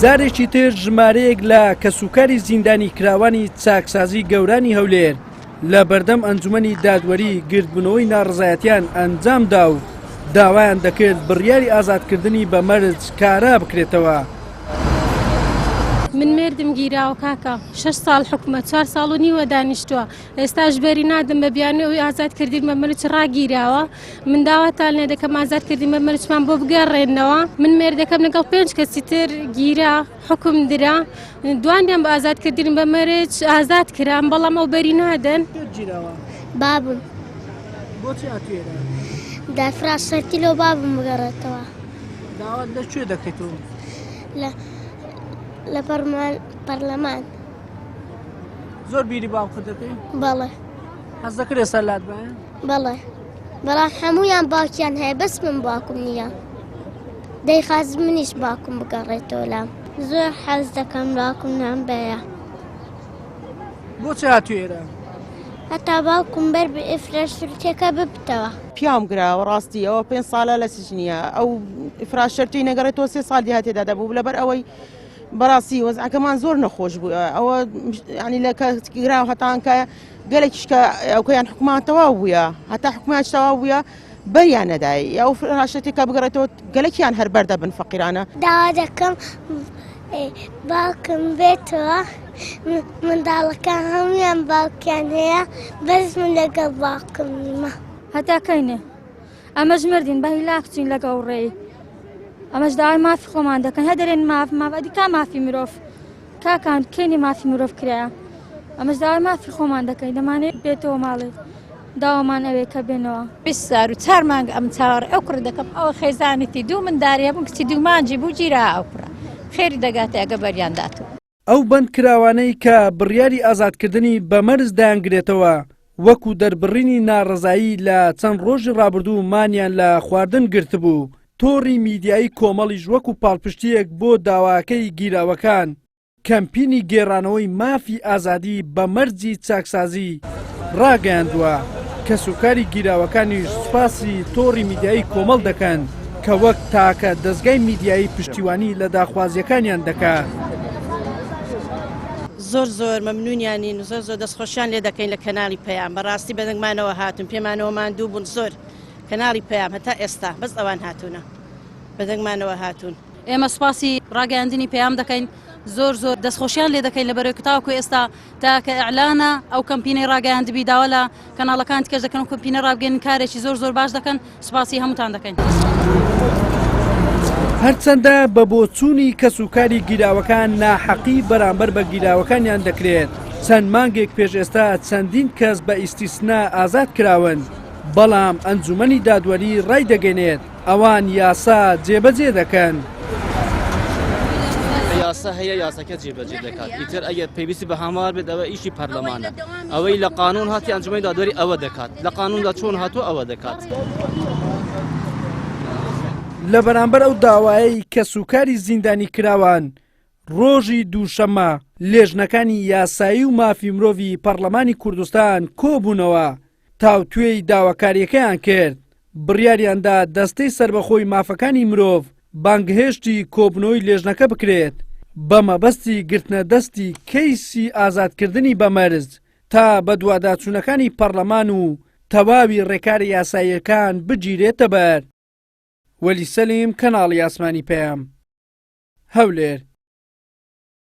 جارێکی تر ژمارەیەک لە کەسوکاری زیندانی کراوانی چاکسازی گەورانی هەولێر لە بەردەم ئەنجومەنی دادوەری گردبوونەوەی ناڕزایەتیان ئەنجامدا و داوایان دەکرد بڕیاری ئازادکردنی بە مەرج کارا بکرێتەوە. من مێردم گیراوە کاکە شەش ساڵ حکومە چوار ساڵ و نیوە دانیشتووە ئێستاش بەری نادەم بە بیانوی ئەوەی ئازاد کردین بە مەرج ڕاگیراوە من داواتان لێ دەکەم ئازاد کردین بە مەرجمان بۆ بگەڕێنەوە من مێردەکەم لەگەڵ پێنج کەسی تر گیرا حکوم درا دوانیان بە ئازاد کردن بە مەرج ئازاد کران بەڵام ئەو بەری نادەن بابم بۆچی هاتوێرە دافرا سەرتی لۆ بابم بگەڕێتەوە داوات لە کوێ دەکەیتەوە لە لە پەرلەمان زۆر بیری باوکت دەکەی؟ بەڵێ. حەز دەکرد ئێستا لات بایە؟ بەڵێ بەڵام هەمویان باوکیان هەیە بەس من باوکم نییە دەیخواست منیش باوکم بگەڕێتەوە لام زۆر حەز دەکەم باوکم نام بەیە بۆچی هاتووی ئێرە؟ هەتا باوکم بەر بە ئیفرەشتێکە ببتەوە. پیاوم گراوە ڕاستی ئەوە پێ ساڵە لە سجنیە ئەو ئیفراشەرتی نەگەڕێتەوە سێ ساڵ دیهاتێدا دەبوو لەبەر ئەوەی بەڕاستی وەزعەکەمان زۆر نەخۆش بوو ئەوە ینی لە گرا هەتانکە گەلێکیش کە ئەوکەیان حکومان تەواو بووە هەتا حکومیان تەواو بووە بەریان نەدای ئەو راشەتێکە بگەڕێتەوە گەلەکیان هەر بەردەبن فەقیرانە. داوا دەکەم باوکم بێتەوە منداڵەکان هەمویان باوکیان هەیە بەس من لەگەڵ باوکم نیمە. هەتا کەینێ ئەمەش مردین بە هیلاک چوین لە گەوڕێی ئەمەش داوای مافی خۆمان دەکەن هە دەرێن ماف ماف ئەدی کا مافی مرۆڤ کاکان کێنی مافی مرۆڤ کرایە ئەمەش داوای مافی خۆمان دەکەین دەمانێت بێتەوە ماڵێ داوامان ئەوێ کە بێنەوە. 20 سار و چار مانگ ئەم چاوەڕێ ئەو کوڕە دەکەم ئەوە خێزانێتی دوو منداری هەبوون کچی دوو مانگی بوو گیرا ئەو کوڕە خێری دەگاتێ ئەگە بەریان داتەوە. ئەو بەندکراوانەی کە بڕیاری ئازادکردنی بە مەرج دەیانگرێتەوە، وەکو دەربڕینی ناڕەزایی لە چەند ڕۆژی ڕابردوو مانیان لە خواردن گرتبوو، تۆڕی میدیایی کۆمەڵیش وەکو پاڵپشتییەک بۆ داواکەی گیراوەکان، کەمپینی گێڕانەوەی مافی ئازادی بە مەرجی چاکسازی ڕاگەیاندووە، کەسوکاری گیراوەکانیش سوپاسی تۆڕی میدیایی کۆمەڵ دەکەن کە وەک تاکە دەزگای میدیایی پشتیوانی لە داخوازییەکانیان دەکات. زۆر زۆر مەمنونیانین و زۆر زۆر دەستخۆشیان لێ دەکەین لە کەناڵی پەیام بەڕاستی بەدەنگمانەوە هاتوون پێمانەوە ماندوو بوون زۆر کەناڵی پەیام هەتا ئێستا بەس ئەوان هاتوونە بەدەنگمانەوە هاتوون. ئێمە سوپاسی ڕاگەیاندنی پەیام دەکەین زۆر زۆر دەستخۆشیان لێ دەکەین لەبەرەوەی کە تاوەکو ئێستا تا کە ئیعلانە ئەو کەمپینەی ڕاگەیاندبی داوا لە کەناڵەکان تکەش دەکەن و کەمپینە ڕابگەین کارێکی زۆر زۆر باش دەکەن سوپاسی هەمووتان دەکەین. هەرچەندە بە بۆچوونی کەسوکاری گیراوەکان ناحەقی بەرامبەر بە گیراوەکانیان دەکرێت، چەند مانگێک پێش ئێستا چەندین کەس بە ئیستیسنا ئازاد کراون، بەڵام ئەنجومەنی دادوەری ڕایدەگەنێت، ئەوان یاسا جێبەجێ دەکەن. یاسا هەیە یاساکە جێبەجێ دەکات ئیتر ئەگەر پێویستی بە هەموار بێت ئەوە ئیشی پەرلەمانە ئەوەی لە قانون هاتی ئەنجومەنی دادوەری ئەوە دەکات لە قانوندا چۆن هاتووە ئەوە دەکات. لە بەرامبەر ئەو داوایەی کەسوکاری زیندانی کراوان ڕۆژی دووشەممە لێژنەکانی یاسایی و مافی مرۆڤی پەڕلەمانی کوردستان کۆبوونەوە تاوتوێی داواکارییەکەیان کرد، بڕیاریاندا دەستەی سەربەخۆی مافەکانی مرۆڤ بانگهێشتی کۆبوونەوەی لێژنەکە بکرێت بە مەبەستی گرتنە دەستی کەیسی ئازادکردنی بە مەرج تا بەدواداچوونەکانی پەڕلەمان و تەواوی ڕێکارە یاساییەکان بگیرێتەبەر. وەلی سەلیم، کەناڵی ئاسمانی پەیام، هەولێر.